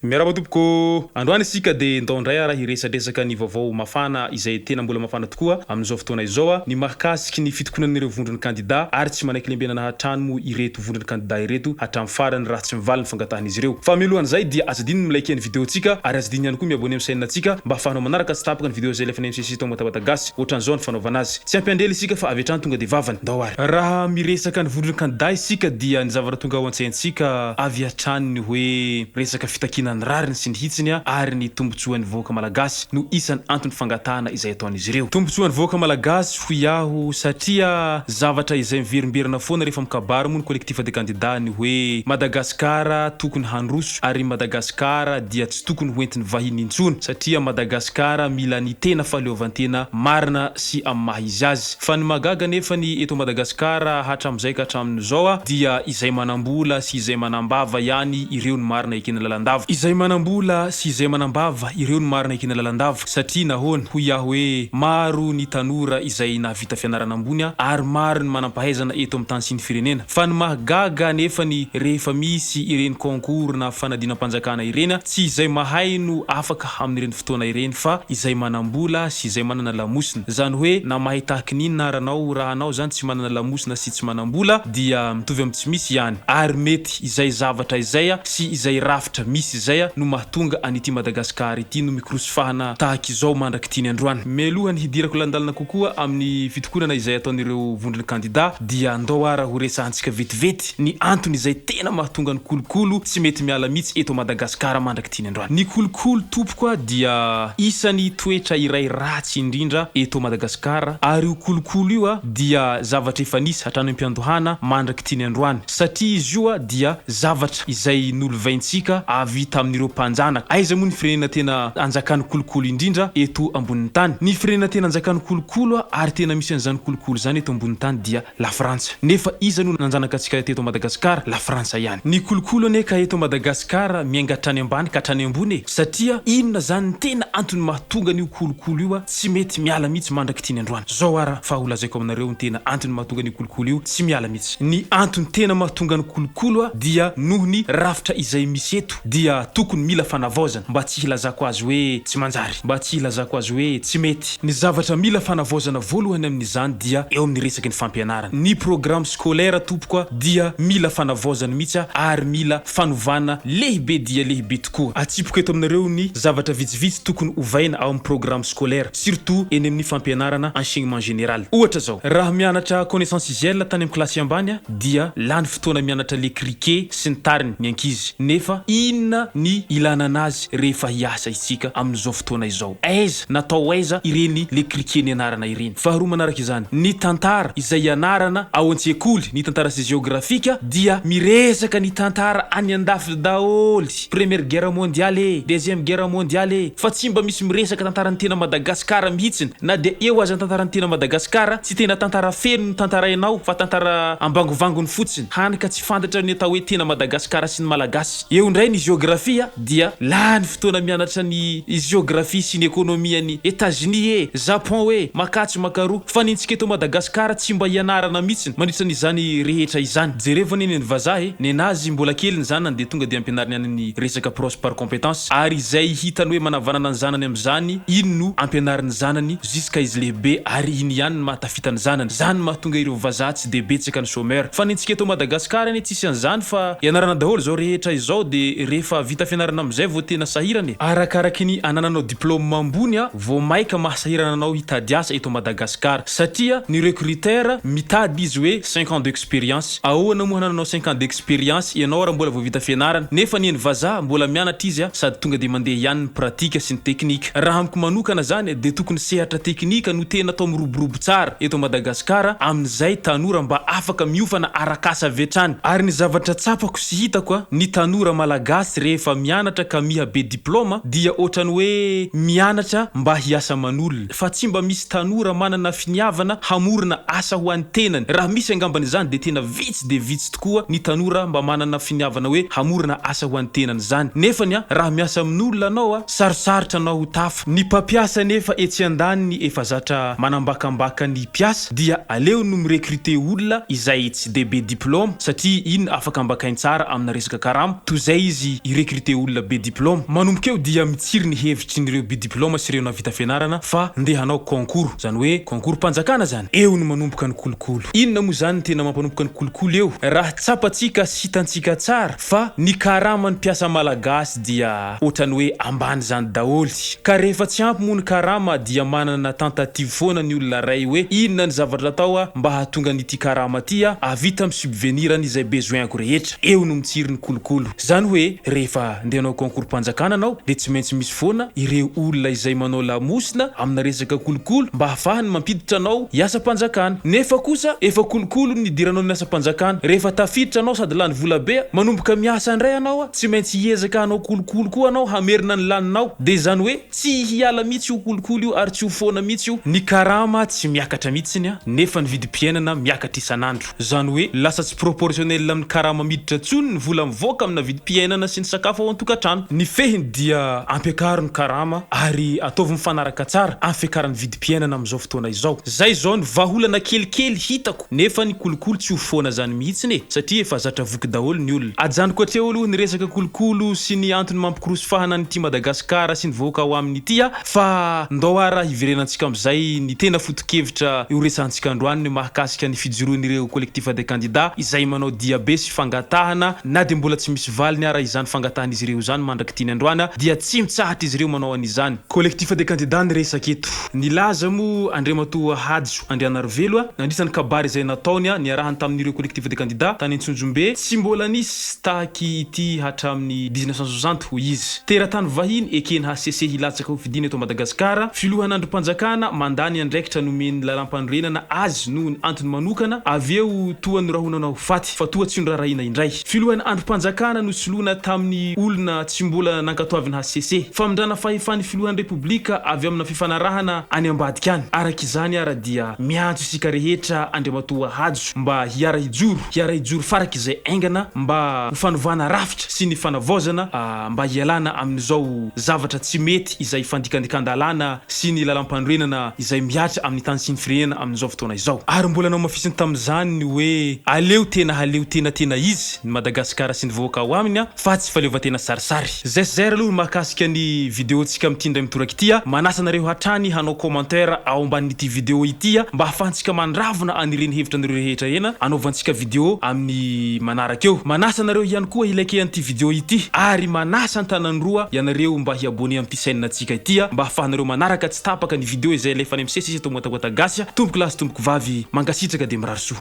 Miarahaba tompoko! Androany isika dia ndao indray ara hiresadresaka ny vaovao mafana izay tena mbola mafana tokoa amin'izao fotoana izao, ny mahakasiky ny fitokonan'ireo vondron'ny kandida ary tsy manaiky lembenana hatrany moa ireto vondron'ny kandida ireto hatramin'ny farany raha tsy mivaly ny fangatahan'izy ireo. Fa mialohan'izay dia aza adino ny mi-like ny video-ntsika ary aza adino ihany koa mi-abonner amin'ny chaîne-ntsika mba ahafahanao manaraka tsy tapaka ny video izay alefan'ny MCC Tao Matabata Gasy. Ohatran'izao ny fanaovana azy. Tsy ampiandrela isika fa avy hatrany tonga dia vavany. Ndao ary. Raha miresaka ny vondron'ny kandida isika dia ny zavatra tonga ao an-tsaintsika avy hatrany ny hoe resaka fitakiana ny rariny sy ny hitsiny ary ny tombotsoan'ny vahoaka malagasy no isan'ny antony fangatahana izay ataon'izy ireo. Tombotsoan'ny vahoaka malagasy hoy aho satria zavatra izay miverimberina foana rehefa mikabary moa ny collectif des candidats ny hoe Madagasikara tokony handroso ary Madagasikara dia tsy tokony ho entin'ny vahiny intsony satria Madagasikara mila ny tena fahaleovantena marina sy amin'ny maha izy azy. Fa ny mahagaga anefa ny eto Madagasikara hatramin'izay ka hatramin'izao dia izay manam-bola sy izay manam-bava ihany ireo no marina ekena lalandava. Izay manam-bola sy izay manam-bava ireo no marina ekena lalandava satria nahoana hoy aho hoe maro ny tanora izay nahavita fianarana ambony ary maro ny manam-pahaizana eto amin'ny tany sy ny firenena. Fa ny mahagaga anefany rehefa misy ireny concours na fanadinam-panjakana ireny tsy izay mahay no afaka amin'ireny fotoana ireny fa izay manam-bola sy izay manana lamosina. Zany hoe na mahay tahaky ny inona ara anao raha anao zany tsy manana lamosina sy tsy manam-bola dia mitovy amin'ny tsy misy ihany. Ary mety izay zavatra izay sy izay rafitra misy izay no mahatonga an'ity Madagascar ity no mikorosifahana tahak'izao mandrak'ity ny androany. Mialoha ny hidirako lalindalina kokoa amin'ny fitokonana izay ataon'ireo vondron'ny kandida dia andao ara ho resahantsika vetivety ny antony izay tena mahatonga ny kolokolo tsy mety miala mihitsy eto Madagasikara mandrak'ity ny androany. Ny kolokolo tompoko a dia isany toetra iray ratsy indrindra eto Madagasikara ary io kolokolo io a dia zavatra efa nisy hatrany am-piandohana mandrak'ity ny androany satria izy io a dia zavatra izay nolovaintsika avy tamin'ireo mpanjanaka. Aiza moa ny firenena tena anjakan'ny kolokolo indrindra eto ambonin'ny tany? Ny firenena tena anjakan'ny kolokolo ary tena misy an'izany kolokolo izany eto ambonin'ny tany dia Lafrantsa. Nefa iza no nanjanaka antsika teto Madagasikara? Lafrantsa ihany. Ny kolokolo anie ka eto Madagasikara miainga hatrany ambany ka hatrany ambony e! Satria inona izany ny tena antony mahatonga an'io kolokolo io tsy mety miala mihitsy mandrak'ity ny androany? Zao ara fa ho lazaiko aminareo ny tena antony mahatonga an'io kolokolo io tsy miala mihitsy. Ny antony tena mahatonga ny kolokolo dia noho ny rafitra izay misy eto dia tokony mila fanavaozana mba tsy hilazako azy hoe tsy manjary, mba tsy hilazako azy hoe tsy mety. Ny zavatra mila fanavaozana voalohany amin'izany dia eo amin'ny resaky ny fampianarana. Ny programme scolaire tompoko dia mila fanavaozana mihitsy ary mila fanovana lehibe dia lehibe tokoa. Atsipiko eto aminareo ny zavatra vitsivitsy tokony ovaina ao amin'ny programme scolaire surtout eny amin'ny fampianarana enseignement général. Ohatra zao, raha mianatra connaissance usuelle tany amin'ny kilasy ambany dia lany fotoana mianatra le criquet sy ny tariny ny ankizy nefa inona ny ilana anazy rehefa hiasa isika amin'izao fotoana izao? Aiza, natao aiza ireny le criquet nianarana ireny? Faharoa manaraka izany, ny tantara izay ianarana ao an-tsekoly, ny tantara sy jeografika dia miresaka ny tantara any andafy daholo. Première guerre mondiale e, deuxième guerre mondiale e, fa tsy mba misy miresaka tantaran'ny tena Madagascar mihitsiny, na dia eo aza ny tantaran'ny tena Madagascar, tsy tena tantara feno no tantarainao fa tantara ambangovangony fotsiny, hany ka tsy fantatra ny atao hoe tena Madagascar sy ny Malagasy. Eo indray ny géographie dia lany fotoana mianatra ny géographie sy ny économie an'i Etats Unis e, Japon e, makatsy makaroa, fa ny antsika eto Madagascar tsy mba ianarana mihitsiny mandritra ny izany rehetra izany. Jerevo anie ny an'ny vazaha e, nenazy mbola kely ny zanany dia tonga dia ampianariny any ny resaka pros par compétence ary izay hitany hoe manavanana ny zanany amin'izany iny no ampianariny zanany jusqu'à izy lehibe ary iny ihany no mahatafita ny zanany. Zany no mahatonga ireo vazaha tsy dia betsaka ny chômeur. Fa ny antsika eto Madagascar anie tsisy an'izany fa ianarana daholo izao rehetra izao dia rehefa vita fianarana amin'izay vao tena sahirana e. Arakaraky ny anananao diplôme ambony vao maika mahasahirana anao hitady asa eto Madagascar satria ny recruteur mitady izy hoe cinq ans d'experience. Ahoana moa hanananao cinq ans d'experience ianao raha mbola vao vita fianarana nefa ny eny vazaha mbola mianatra izy sady tonga dia mandeha ihany ny pratique sy ny technique. Raha amiko manokana zany dia tokony sehatra teknika no tena atao miroborobo tsara eto Madagascar amin'izay tanora mba afaka miofana arak'asa avy hatrany. Ary ny zavatra tsapako sy hitako ny tanora malagasy rehefa mianatra ka miha be diploma dia otrany hoe mianatra mba hiasa aman'olona fa tsy mba misy tanora manana finiavana hamorona asa ho an'ny tenany, raha misy angambany izany dia tena vitsy dia vitsy tokoa ny tanora mba manana finiavana hoe hamorona asa ho an'ny tenany izany, nefany a raha miasa amin'olona anao a sarosarotra anao ho tafa, ny mpampiasa anefa etsy andaniny efa zatra manambakambaka ny mpiasa dia aleo no mi-recruter olona izay tsy dia be diploma satria iny afaka ambakainy tsara amina resaka karama toy izay izy hi-recruter. mi-recruter olona be diplôme. Manomboka eo dia mitsiry ny hevitrin'ireo be diplôme sy ireo nahavita fianarana fa ndeha hanao concours, zany hoe concours-mpanjakana zany. Eo no manomboka ny kolokolo. Inona moa zany no tena mampanomboka ny kolikoly eo? Raha tsapantsika sy hitantsika tsara fa ny karaman'ny mpiasa malagasy dia ohatran'ny hoe ambany zany daholo. Ka rehefa tsy ampy moa ny karama dia manana tentative foana ny olona ray hoe inona ny zavatra atao mba hahatonga an'ity karama ty ahavita mi-subvenir an'izay besoin-ko rehetra. Eo no mitsiry ny kolokolo. Zany hoe rehefa ndeha hanao concours-mpanjakana anao dia tsy maintsy misy foana ireo olona izay manao lamosina amina resaka kolokolo mba hahafahany mampiditra anao hiasam-panjakana. Nefa kosa efa kolokolo ny nidiranao ny asam-panjakana. Rehefa tafiditra anao sady lany vola be, manomboka miasa indray anao, tsy maintsy hiezaka hanao kolokolo koa anao hamerina ny laninao. Dia izany hoe tsy hiala mihitsy io kolokolo io ary tsy ho foana mihitsy io. Ny karama tsy miakatra mihitsiny nefa ny vidim-piainana miakatra isan'andro. Izany hoe lasa tsy proportionnel amin'ny karama miditra intsony ny vola mivoaka amina vidim-piainana sy ny sakafo ao an-tokantrano. Ny fehiny dia ampiakaro ny karama ary ataovy mifanaraka tsara amin'ny fiakaran'ny vidim-piainana amin'izao fotoana izao. Zay izao ny vahaolana kelikely hitako nefa ny kolikoly tsy ho foana zany mihitsiny e! Satria efa zatra voky daholo ny olona. Ajanoko hatreo aloha ny resaka kolokolo sy ny antony mampikorosy fahana an'ity Madagasikara sy ny vahoaka ao aminy ity a! Fa ndao ara hiverenantsika amin'izay ny tena foto-kevitra horesahantsika androany ny mahakasika ny fijoroan'ireo Collectif des candidats izay manao diabe sy fangatahana na dia mbola tsy misy valiny ara izany fangatahan'izy ireo izany mandrak'ity ny androany dia tsy mitsahatra izy ireo manao an'izany. Collectif des candidats ny resaka eto. Nilaza moa Andriamatoa Hajo Andrianarivelo nandritra ny kabary izay nataony niarahany tamin'ireo Collectif des candidats tany Antsonjombe, tsy mbola nisy tahaky ity hatramin'ny 1960, hoy izy. Teratany vahiny eken'ny hcc hilatsaka ho fidiana eto Madagasikara, filohan'andrim-panjakana mandà ny andraikitra nomen'ny lalàmpanorenana azy noho ny antony manokana, avy eo toa norahonana ho faty fa toa tsy noraharahiana indray. Filohan'ny andrim-panjakana nosoloina tamin'ny olona tsy mbola nankatoavin'ny hcc. Famindrana fahefan'ny filohan'ny Repoblika avy amina fifanarahana any ambadika any. Araka izany ara dia miantso isika rehetra Andriamatoa Hajo mba hiara-hijoro, hiara-hijoro farak'izay aingana mba ho fanovana rafitra sy ny fanavaozana mba hialana amin'izao zavatra tsy mety izay fandikandikan-dalàna sy ny lalàmpanorenana izay mihatra amin'ny tany sy ny firenena amin'izao fotoana izao. Ary mbola nohamafisiny tamin'izany ny hoe aleo tena haleo tena tena izy ny Madagasikara sy ny vahoaka ao aminy fa tsy fahaleovantena sarisary. Zay aloha ny mahakasika ny video-ntsika amin'ity indray mitoraka ity a! Manasa anareo hatrany hanao commentaire ao ambanin'ity video ity mba hahafahantsika mandravona an'ireny hevitra anareo rehetra ena anaovantsika video amin'ny manaraka eo. Manasa anareo ihany koa hi-liker an'ity video ity ary manasa an-tanan'ny roa ianareo mba hi-abonner amin'ity chaîne-ntsika ity mba hahafahanareo manaraka tsy tapaka ny video izay alefanay misesy eto Motakoata Gasy. Tompoko lahy sy tompoko vavy, mankasitraka dia mirary soa.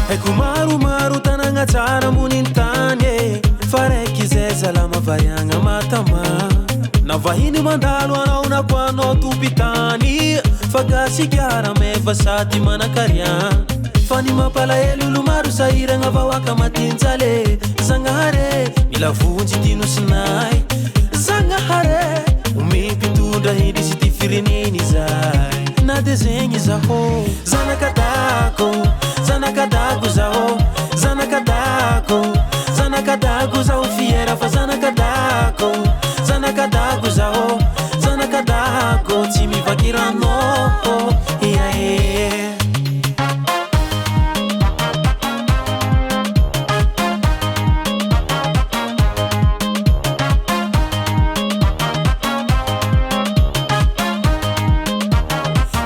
Haiko maromaro tanagna tsara ambonin'ny tany e Fa raiky izay salama variagna matama Na vahiny mandalo anao na koa anao tompitany Fa gasikara meva sady manakariagna Fa ny mampalahelo olo maro sahiragna vahoaka matinjale Zagnahary mila vonjy ty nosinay Zagnahary omem-pitondra hendry ty firenena izay Na de zegny zaho Zanakadako, zanakadako zaho Zanakadako, zanakadako zaho fiera fa zanakadako Zanakadako zaho, zanakadako tsy mivaky rano ia e.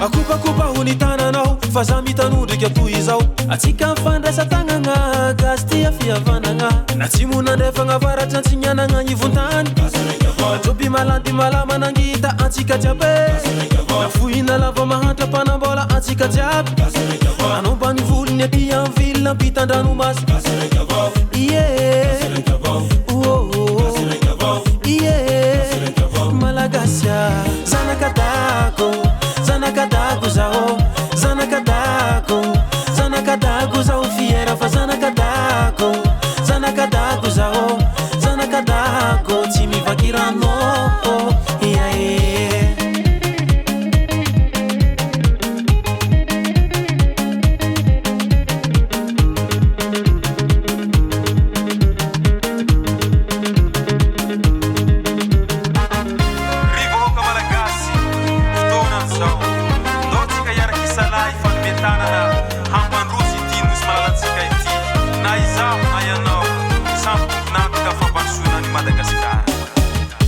Akopakopaho ny tananao fa za mitanondrika toy izao Atsika mifandraisa tagnagna gasy tia fihavanagna N'atsimo n'andrefagna avaratra antsignanagna agnivon-tany Joby malandy malama nangita antsika jiaby Na fohy na lava mahantra mpanambola antsika jiaby Anao ambany volony aty am ville ampitan-dranomasy Ie oh oh Ie Malagasy ah Zanakadako Zanakadako zaho Zanakadako Zanakadako zaho fiera fa zanakadako Zanakadako zaho Zanakadako tsy mivaky rano ia e. Madagasikara.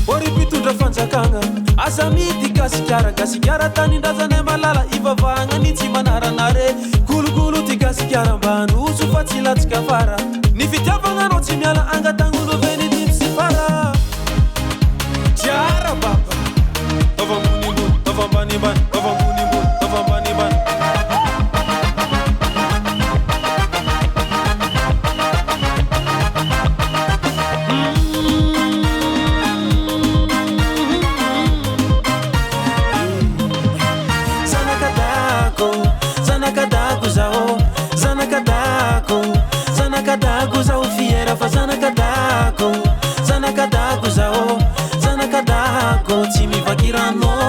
Ô ry mpitondra fanjakagna, aza amidy Gasikara, Gasikara tanindrazanay malala, ivavahagna ny tsy manarana re. Kolokolo ty Gasikara mba handroso fa tsy latsaka afara. Ny fitiavagna anao tsy miala angatagn'olo ve ny dimby sy fara. Tiara baba, taova ambony ambony, taova ambany ambany, taova ambony ambony, taova ambany ambany. Zanakadako, zanakadako zaho, zanakadako, zanakadako zaho fiera fa zanakadako, zanakadako zaho, zanakadako tsy mivaky rano.